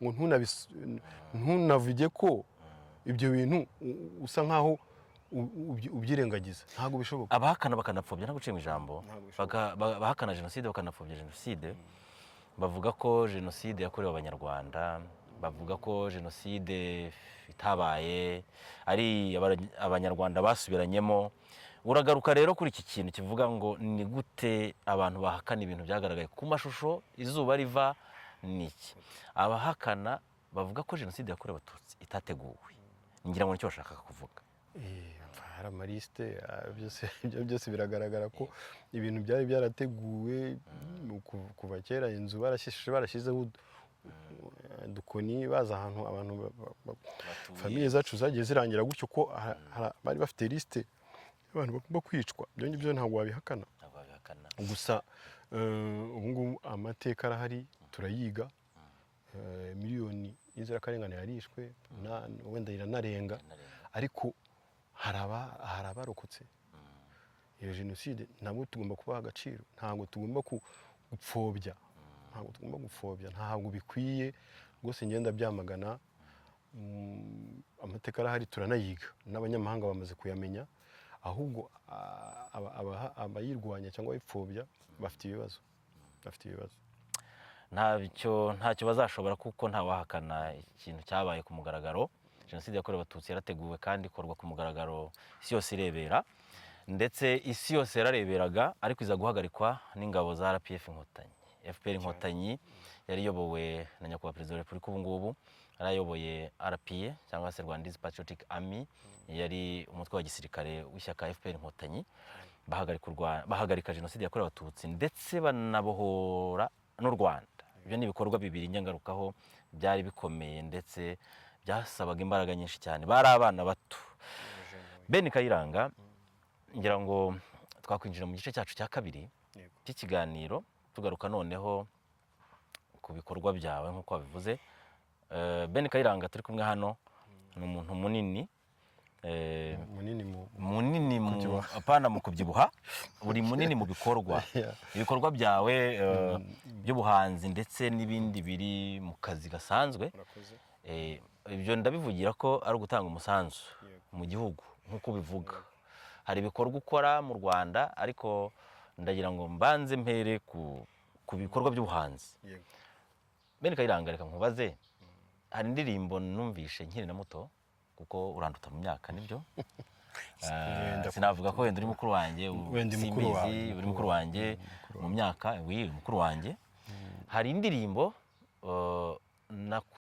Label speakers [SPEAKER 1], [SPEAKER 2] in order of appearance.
[SPEAKER 1] Ngo ntunavuge ko ibyo bintu usa nkaho ubyirengagiza, ntabwo bishoboka.
[SPEAKER 2] Abahakana bakanapfobya, ntabwo uciye mu ijambo.
[SPEAKER 1] Ntabwo bishoboka.
[SPEAKER 2] Abahakana jenoside bakanapfobya jenoside bavuga ko jenoside yakorewe Abanyarwanda, bavuga ko jenoside itabaye, ari Abanyarwanda basubiranyemo. Uragaruka rero kuri iki kintu kivuga ngo ni gute abantu bahakana ibintu byagaragaye ku mashusho izuba riva? Ni iki abahakana bavuga ko jenoside yakorewe Abatutsi itateguwe? Ngira ngo nicyo bashakaga kuvuga.
[SPEAKER 1] Hari amalisite, byose, ibyo byose biragaragara ko ibintu byari byarateguwe kuva kera. Inzu barashyizeho udukoni, baza ahantu abantu famille zacu zagiye zirangira gutyo, ko bari bafite lisite y'abantu bagomba kwicwa. Ibyo ngibyo ntabwo wabihakana.
[SPEAKER 2] Ntabwo babihakana.
[SPEAKER 1] Gusa ubu ngubu amateka arahari, turayiga. Miliyoni y'inzirakarengane yarishwe, wenda iranarenga.
[SPEAKER 2] Iranarenga.
[SPEAKER 1] Ariko hari abarokotse iyo jenoside, ntabwo tugomba kubaha agaciro, ntabwo tugomba gupfobya, ntabwo tugomba gupfobya, ntabwo bikwiye rwose. Ngenda byamagana. Amateka arahari, turanayiga, n'abanyamahanga bamaze kuyamenya. Ahubwo abayirwanya cyangwa abayipfobya bafite ibibazo, bafite ibibazo.
[SPEAKER 2] Ntacyo bazashobora, kuko ntawahakana ikintu cyabaye ku mugaragaro. Jenoside yakorewe Abatutsi yarateguwe kandi ikorwa ku mugaragaro, isi yose irebera. Ndetse isi yose yarareberaga, ariko iza guhagarikwa n'ingabo za RPF Inkotanyi, FPR Inkotanyi, yari iyobowe na nyakubahwa Perezida wa Repubulika ubu ngubu. Yari ayoboye RPA cyangwa se Rwandese Patriotic Army, yari umutwe wa gisirikare w'ishyaka FPR Inkotanyi. Bahagarika jenoside yakorewe Abatutsi, ndetse banabohora n'u Rwanda. Ibyo ni ibikorwa bibiri nyangarukaho byari bikomeye, ndetse byasabaga imbaraga nyinshi cyane. Bari abana bato. Ben Kayiranga, ngira ngo twakwinjira mu gice cyacu cya kabiri cy'ikiganiro, tugaruka noneho ku bikorwa byawe nk'uko wabivuze. Ben Kayiranga turi kumwe hano ni umuntu munini,
[SPEAKER 1] Munini mu
[SPEAKER 2] munini mu
[SPEAKER 1] Kubyibuha.
[SPEAKER 2] Apana mu kubyibuha, uri munini mu bikorwa. Ibikorwa byawe by'ubuhanzi ndetse n'ibindi biri mu kazi gasanzwe.
[SPEAKER 1] Murakoze.
[SPEAKER 2] Ibyo ndabivugira ko ari ugutanga umusanzu mu gihugu nk'uko ubivuga. Hari ibikorwa ukora mu Rwanda, ariko ndagira ngo mbanze mpere ku bikorwa by'ubuhanzi.
[SPEAKER 1] Yego.
[SPEAKER 2] Ben Kayiranga, reka nkubaze. Hari indirimbo numvishe nkiri na muto, kuko uranduta mu myaka, nibyo? Sinavuga ko wenda uri mukuru wanjye,
[SPEAKER 1] Wenda mukuru
[SPEAKER 2] simbizi,
[SPEAKER 1] wawe,
[SPEAKER 2] uri mukuru wanjye mu myaka, wi mukuru wanjye. Hari indirimbo.